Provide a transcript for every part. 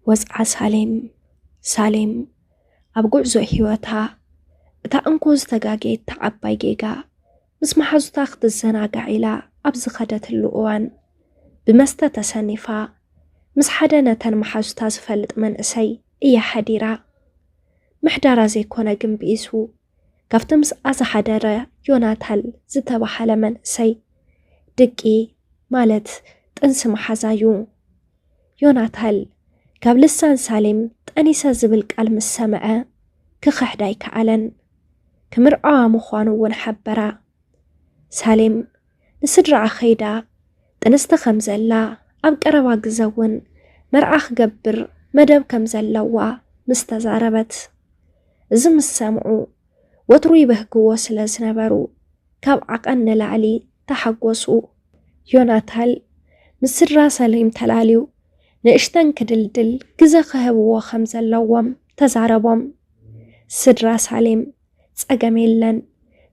ወጽዓ ሳሌም። ሳሌም ኣብ ጉዕዞ ህይወታ እታ እንኮ ዝተጋገየት ዓባይ ጌጋ፣ ምስ መሓዙታ ክትዘናጋዕ ኢላ ኣብ ዝኸደትሉ እዋን፣ ብመስተ ተሰኒፋ፣ ምስ ሓደ ነተን መሓዙታ ዝፈልጥ መንእሰይ እያ ሓዲራ። ምሕዳራ ዘይኮነ ግን ብኢሱ፣ ካብቲ ምስኣ ዝሓደረ ዮናታል ዝተባህለ መንእሰይ ድቂ፣ ማለት ጥንሲ መሓዛ'ዩ። ዮናታል ካብ ልሳን ሳሌም ጠኒሰ ዝብል ቃል ምስ ሰምዐ ክኽሕድ ኣይከኣለን። ክምርዓዋ ምዃኑ እውን ሓበራ። ሳሌም ንስድራኣ ከይዳ ጥንስቲ ከም ዘላ፣ ኣብ ቀረባ ግዘ እውን መርዓ ክገብር መደብ ከም ዘለዋ ምስ ተዛረበት፣ እዚ ምስ ሰምዑ ወትሩ ይበህግዎ ስለ ዝነበሩ ካብ ዓቐን ንላዕሊ ተሓጎሱ። ዮናታል ምስ ስድራ ሳሌም ተላልዩ ንእሽተን ክድልድል ግዘ ክህብዎ ከም ዘለዎም ተዛረቦም። ስድራ ሳሌም ጸገም የለን፣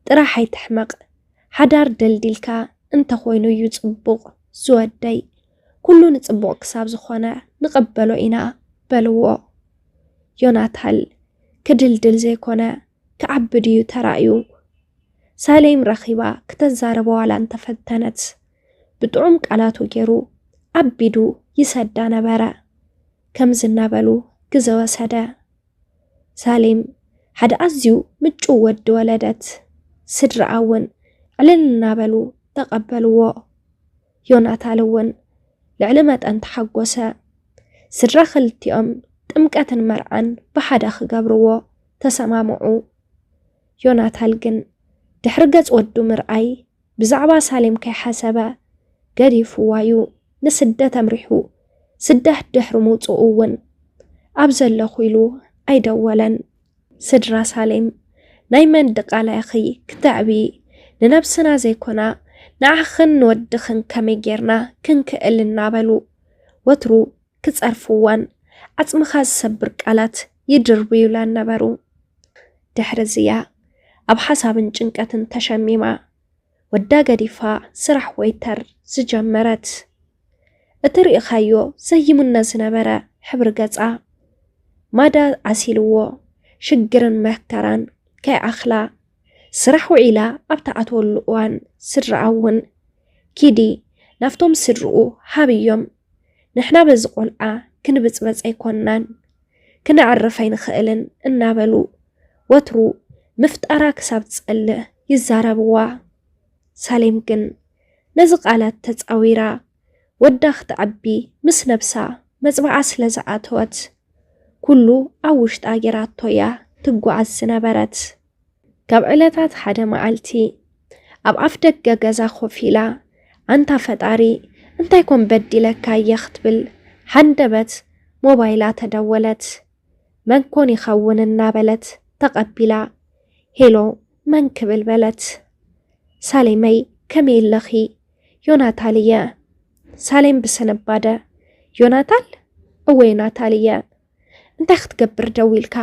ጥራሕ ኣይትሕመቕ፣ ሓዳር ደልዲልካ እንተኾይኑ እዩ ጽቡቕ ዝወደይ፣ ኩሉ ንጽቡቕ ክሳብ ዝኾነ ንቐበሎ ኢና በልዎ። ዮናታል ክድልድል ዘይኮነ ክዓቢ ድዩ ተራእዩ? ሳሌም ረኺባ ክተዛርቦ ዋላ እንተፈተነት፣ ብጥዑም ቃላቱ ገይሩ ኣቢዱ ይሰዳ ነበረ። ከምዚ እናበሉ ግዘ ወሰደ። ሳሌም ሓደ ኣዝዩ ምጭው ወዲ ወለደት። ስድራኣ እውን ዕልል እናበሉ ተቐበልዎ። ዮናታል እውን ልዕሊ መጠን ተሓጎሰ። ስድራ ክልቲኦም ጥምቀትን መርዓን ብሓደ ክገብርዎ ተሰማምዑ። ዮናታል ግን ድሕሪ ገጽ ወዱ ምርኣይ ብዛዕባ ሳሌም ከይሓሰበ ገዲፍዋ'ዩ ንስደት ኣምሪሑ። ስደት ድሕሪ ምውጽኡ እውን ኣብ ዘለኹ ኢሉ ኣይደወለን። ስድራ ሳሌም ናይ መን ድቓላ ኢኺ ክተዕብዪ፣ ንነብስና ዘይኮና ንዓኽን ንወድኽን ከመይ ጌርና ክንክእል እናበሉ ወትሩ ክጸርፍዋን ዓጽምኻ ዝሰብር ቃላት ይድርብዩላን ነበሩ። ድሕሪዚ'ያ ኣብ ሓሳብን ጭንቀትን ተሸሚማ ወዳ ገዲፋ ስራሕ ወይተር ዝጀመረት። እቲ ርኢኻዮ ዘይምነ ዝነበረ ሕብሪ ገጻ ማዳ ዓሲልዎ፣ ሽግርን መከራን ከይኣኽላ ስራሕ ውዒላ ኣብ ትኣትወሉ እዋን ስድራኣ እውን ኪዲ ናብቶም ስድርኡ ሃብዮም፣ ንሕና በዚ ቆልዓ ክንብጽበጽ ኣይኮንናን፣ ክነዕርፍ ኣይንኽእልን እናበሉ ወትሩ ምፍጣራ ክሳብ ትጸልእ ይዛረብዋ። ሳሌም ግን ነዚ ቃላት ተጻዊራ ወዳ ክትዓቢ ምስ ነብሳ መጽብዓ ስለ ዝኣተወት፣ ኩሉ ኣብ ውሽጣ ጌራቶ እያ ትጓዓዝ ዝነበረት። ካብ ዕለታት ሓደ መዓልቲ ኣብ ኣፍ ደገ ገዛ ኮፍ ኢላ፣ ኣንታ ፈጣሪ፣ እንታይ ኮን በዲለካ እየ ክትብል ሃንደበት ሞባይላ ተደወለት። መን ኮን ይኸውን እናበለት ተቐቢላ፣ ሄሎ መን ክብል በለት። ሳሌመይ ከመይ ኣለኺ? ዮናታል እየ። ሳሌም ብስንባደ፣ ዮናታል? እወ ዮናታል እየ። እንታይ ክትገብር ደዊልካ?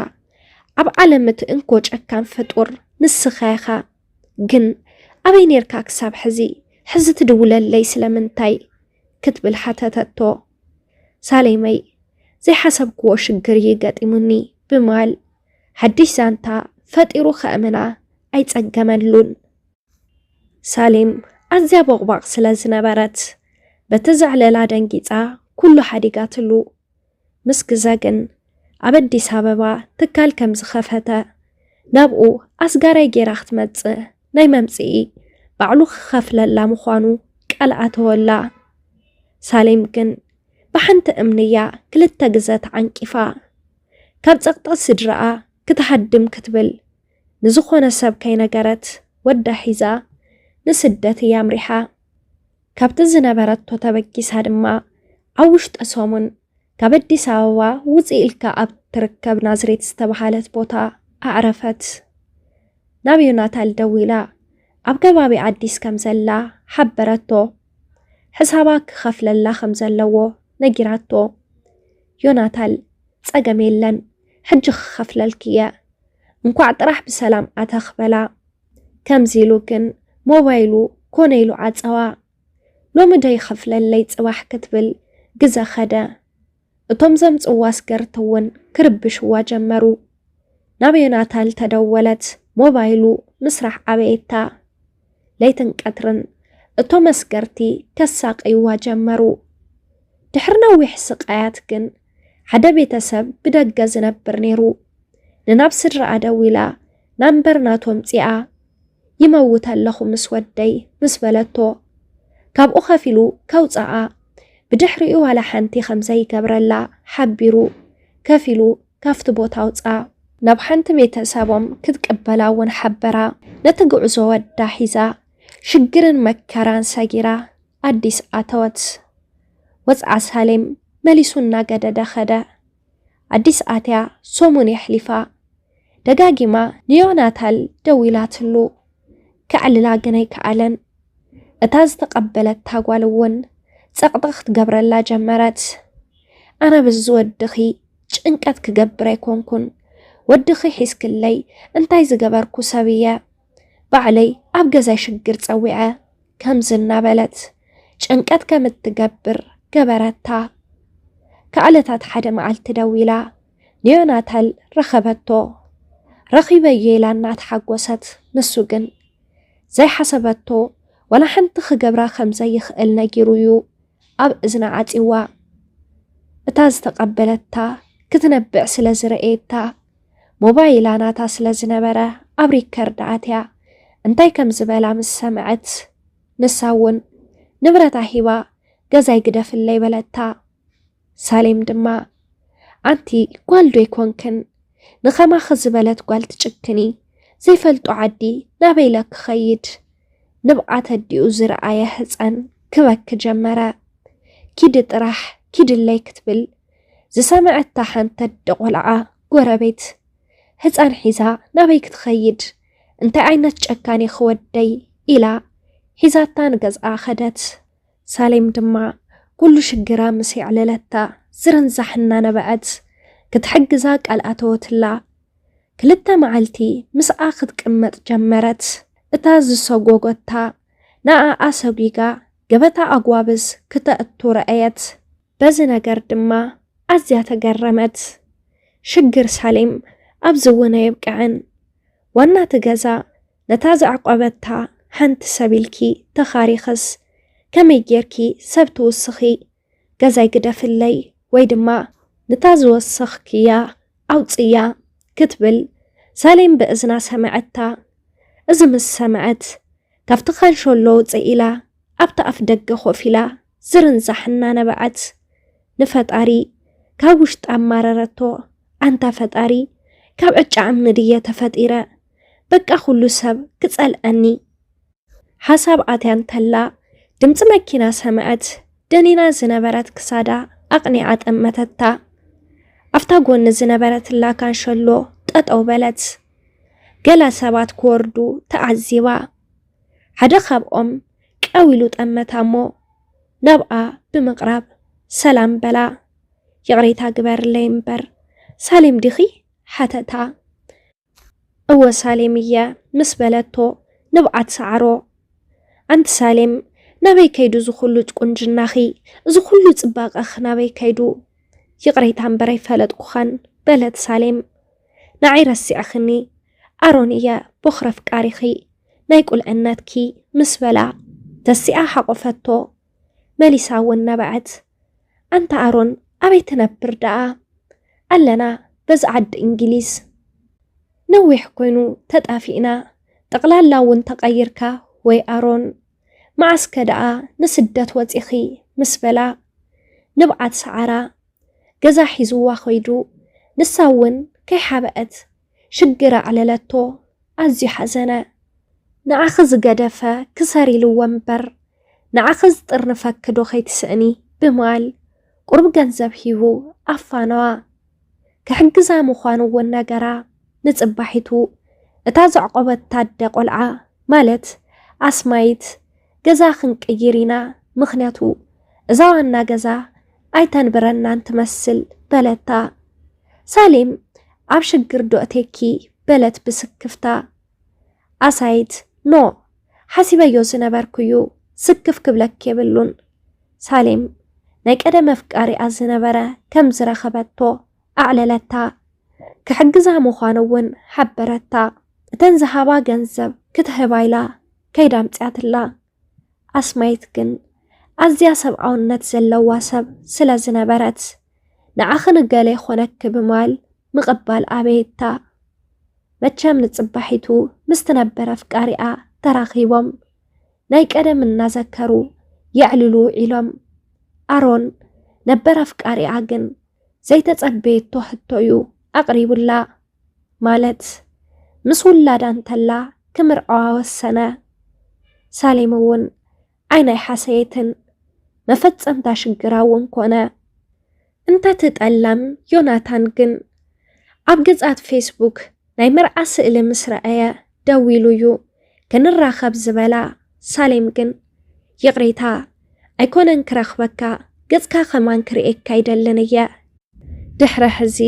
ኣብ ዓለም እቲ እንኮ ጨካን ፍጡር ንስኻ ኢኻ። ግን ኣበይ ኔርካ ክሳብ ሕዚ? ሕዚ ትድውለለይ ስለምንታይ? ክትብል ሓተተቶ። ሳሌመይ ዘይሓሰብክዎ ሽግር እዩ ገጢሙኒ ብማል ሓድሽ ዛንታ ፈጢሩ ከእምና ኣይጸገመሉን። ሳሌም ኣዝያ ቦቕባቕ ስለ ዝነበረት በቲ ዘዕለላ ደንጊጻ ኩሉ ሓዲጋትሉ። ምስ ግዘ ግን ኣብ ኣዲስ ኣበባ ትካል ከም ዝኸፈተ፣ ናብኡ ኣስጋራይ ጌራ ክትመጽእ ናይ መምጽኢ ባዕሉ ክኸፍለላ ምዃኑ ቃል ኣተወላ። ሳሌም ግን ብሓንቲ እምንያ ክልተ ግዘ ተዓንቂፋ፣ ካብ ጸቕጢ ስድራኣ ክትሃድም ክትብል ንዝኾነ ሰብ ከይነገረት ወዳ ሒዛ ንስደት እያ ኣምሪሓ። ካብቲ ዝነበረቶ ተበጊሳ ድማ ኣብ ውሽጢ ሰሙን ካብ ኣዲስ ኣበባ ውፅእ ኢልካ ኣብ ትርከብ ናዝሬት ዝተባሃለት ቦታ ኣዕረፈት። ናብ ዮናታል ደዊላ ኣብ ከባቢ ኣዲስ ከም ዘላ ሓበረቶ። ሕሳባ ክኸፍለላ ከም ዘለዎ ነጊራቶ። ዮናታል፣ ፀገም የለን፣ ሕጂ ክኸፍለልኪ እየ፣ እንኳዕ ጥራሕ ብሰላም ኣተኽ በላ። ከምዚ ኢሉ ግን ሞባይሉ ኮነ ኢሉ ዓፀዋ። ሎሚ ዶ ይኸፍለለይ ፅባሕ ክትብል ግዘ ኸደ። እቶም ዘምጽዋ ኣስገርቲ እውን ክርብሽዋ ጀመሩ። ናብ ዮናታል ተደወለት። ሞባይሉ ምስራሕ ኣበየታ። ለይትን ቀትርን እቶም ኣስገርቲ ከሳቕይዋ ጀመሩ። ድሕሪ ነዊሕ ስቓያት ግን ሓደ ቤተሰብ ብደገ ዝነብር ነይሩ ንናብ ስድራኣ ደዊላ ናምበር ናቶም ጽኣ። ይመውት ኣለኹ ምስ ወደይ ምስ በለቶ፣ ካብኡ ከፊሉ ከውጽኣ ብድሕሪኡ ዋላ ሓንቲ ከም ዘይገብረላ ሓቢሩ ከፊሉ ካብቲ ቦታ ኣውጽኣ። ናብ ሓንቲ ቤተሰቦም ክትቅበላ እውን ሓበራ። ነቲ ጉዕዞ ወዳ ሒዛ ሽግርን መከራን ሰጊራ ኣዲስ ኣተወት። ወጽዓ ሳሌም መሊሱ እናገደደ ኸደ። ኣዲስ ኣትያ ሰሙን የሕሊፋ። ደጋጊማ ንዮናታል ደዊላትሉ። ከዕልላ ግን ኣይከኣለን። እታ ዝተቐበለታ ጓል እውን ጸቕጢ ክትገብረላ ጀመረት። ኣነ ብዚ ወድኺ ጭንቀት ክገብር ኣይኮንኩን። ወድኺ ሒዝክለይ እንታይ ዝገበርኩ ሰብ እየ? ባዕለይ ኣብ ገዛይ ሽግር ጸዊዐ ከምዚ እናበለት ጭንቀት ከም እትገብር ገበረታ። ከዕለታት ሓደ መዓልቲ ደዊላ ንዮናታል ረኸበቶ። ረኺበዮ ኢላ እናተሓጎሰት፣ ንሱ ግን ዘይሓሰበቶ ዋላ ሓንቲ ክገብራ ከም ዘይኽእል ነጊሩ እዩ ኣብ እዝና ዓጺዋ። እታ ዝተቐበለታ ክትነብዕ ስለ ዝረኣየታ፣ ሞባይላ ናታ ስለ ዝነበረ ኣብ ሪከርድ ኣትያ እንታይ ከም ዝበላ ምስ ሰምዐት፣ ንሳ እውን ንብረታ ሂባ ገዛይ ግደፍለይ በለታ። ሳሌም ድማ፣ ኣንቲ ጓል ዶ ኣይኮንክን ንኸማኺ ዝበለት ጓል ትጭክኒ? ዘይፈልጦ ዓዲ ናበይ ኢለ ክኸይድ? ንብዓት ኣዲኡ ዝረኣየ ህጻን ክበኪ ጀመረ። ኪዲ ጥራሕ ኪድለይ ክትብል ዝሰምዐታ ሓንቲ ኣደ ቆልዓ ጎረቤት ህጻን ሒዛ ናበይ ክትኸይድ? እንታይ ዓይነት ጨካን ኢኺ ወደይ? ኢላ ሒዛታ ንገዝኣ ኸደት። ሳሌም ድማ ኩሉ ሽግራ ምስ የዕለለታ ዝርንዛሕ እናነበዐት ክትሕግዛ ቃል ኣተወትላ። ክልተ መዓልቲ ምስኣ ክትቅመጥ ጀመረት። እታ ዝሰጎጎታ ንኣኣ ሰጒጋ ገበታ ኣጓብዝ ክተእቱ ረኣየት። በዚ ነገር ድማ ኣዝያ ተገረመት። ሽግር ሳሌም ኣብዚ እውን ኣየብቅዐን። ዋና እቲ ገዛ ነታ ዘዕቆበታ ሓንቲ ሰብ ኢልኪ ተኻሪኽስ ከመይ ጌርኪ ሰብ ትውስኺ? ገዛይ ግደፍለይ ወይ ድማ ንታ ዝወሰኽክያ ኣውጽያ ክትብል ሳሌም ብእዝና ሰምዐታ። እዚ ምስ ሰምዐት ካብቲ ካንሸሎ ውጽእ ኢላ ኣብቲ ኣፍ ደገ ኮፍ ኢላ ዝርንዛሕ እናነበዐት ንፈጣሪ ካብ ውሽጣ ኣማረረቶ። ኣንታ ፈጣሪ፣ ካብ ዕጫ እምኒ ድየ ተፈጢረ? በቃ ኩሉ ሰብ ክጸልኣኒ። ሓሳብ ኣትያ እንተላ ድምጺ መኪና ሰምዐት። ደኒና ዝነበረት ክሳዳ ኣቕኒዓ ጠመተታ። ኣብታ ጎኒ ዝነበረትላ ካንሸሎ ጠጠው በለት። ገለ ሰባት ክወርዱ ተዓዚባ። ሓደ ካብኦም ቀው ኢሉ ጠመታ እሞ ናብኣ ብምቕራብ ሰላም በላ። ይቕሬታ ግበርለይ እምበር ሳሌም ዲኺ? ሓተታ። እወ ሳሌም እየ ምስ በለቶ ንብዓት ሰዓሮ። ኣንቲ ሳሌም ናበይ ከይዱ እዚ ኩሉ ቁንጅናኺ? እዚ ኩሉ ጽባቐኺ ናበይ ከይዱ? ይቕሬታ እምበር ኣይፈለጥኩኻን በለት ሳሌም። ንዓይ ረሲዕኽኒ ኣሮን እየ ቦኽሪ ኣፍቃሪኺ ናይ ቁልዕነትኪ ምስ በላ ተሲኣ ሓቖፈቶ። መሊሳ እውን ነበዐት። ኣንታ ኣሮን ኣበይ ትነብር ደኣ? ኣለና በዚ ዓዲ እንግሊዝ። ነዊሕ ኮይኑ ተጣፊእና ጠቕላላ እውን ተቐይርካ ወይ ኣሮን። መዓስከ ደኣ ንስደት ወጺኺ ምስ በላ ንብዓት ሰዓራ። ገዛ ሒዝዋ ኸይዱ ንሳ እውን ከይሓበአት ሽግር ኣዕለለቶ። ኣዝዩ ሓዘነ። ንዓኺ ዝገደፈ ክሰር ኢልዎ እምበር ንዓኺ ዝጥርንፈኪ ዶ ከይትስእኒ ብምባል ቁሩብ ገንዘብ ሂቡ ኣፋነዋ። ክሕግዛ ምዃኑ እውን ነገራ። ንጽባሒቱ እታ ዘዕቆበታ ኣደ ቆልዓ ማለት ኣስማይት ገዛ ክንቅይር ኢና፣ ምኽንያቱ እዛ ዋና ገዛ ኣይተንብረናን ትመስል በለታ። ሳሌም ኣብ ሽግር ዶ እቴኪ በለት ብስክፍታ። ኣሳይት ኖ ሓሲበዮ ዝነበርኩ እዩ፣ ስክፍ ክብለኪ የብሉን። ሳሌም ናይ ቀደም ኣፍቃሪኣ ዝነበረ ከም ዝረኸበቶ ኣዕለለታ። ክሕግዛ ምዃኑ እውን ሓበረታ። እተን ዝሃባ ገንዘብ ክትህባ ኢላ ከይዳ ኣምፅኣትላ። ኣስማይት ግን ኣዝያ ሰብኣውነት ዘለዋ ሰብ ስለ ዝነበረት፣ ንዓኺ ንገለ ይኾነኪ ብማል ምቕባል ኣበየታ። መቸም ንጽባሒቱ ምስ ትነበር ኣፍቃሪኣ ተራኺቦም ናይ ቀደም እናዘከሩ የዕልሉ ውዒሎም። ኣሮን ነበር ኣፍቃሪኣ ግን ዘይተጸበየቶ ሕቶ እዩ ኣቕሪቡላ። ማለት ምስ ውላዳ እንተላ ክምርዓዋ ወሰነ። ሳሌም እውን ዓይና ኣይሓሰየትን። መፈጸምታ ሽግራ እውን ኮነ። እንተትጠላም ዮናታን ግን ኣብ ገጻት ፌስቡክ ናይ መርዓ ስእሊ ምስ ረኣየ ደዊሉ እዩ ክንራኸብ ዝበላ። ሳሌም ግን ይቕሬታ ኣይኮነን ክረኽበካ፣ ገጽካ ከማን ክርእየካ ኣይደልን እየ። ድሕሪ ሕዚ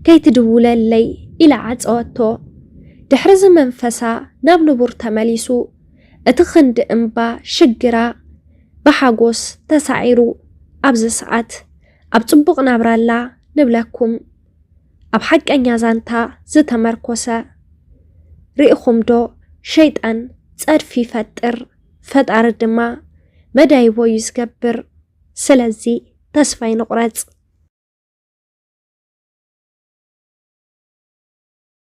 ከይትድውለለይ ኢላ ዓጸወቶ። ድሕሪ እዚ መንፈሳ ናብ ንቡር ተመሊሱ። እቲ ክንዲ እምባ ሽግራ ብሓጎስ ተሳዒሩ። ኣብዚ ሰዓት ኣብ ጽቡቕ ናብራ ኣላ ንብለኩም። ኣብ ሓቀኛ ዛንታ ዝተመርኮሰ። ርኢኹም ዶ? ሸይጣን ጸድፊ ይፈጥር፣ ፈጣሪ ድማ መዳይቦ እዩ ዝገብር። ስለዚ ተስፋ ኣይንቑረጽ።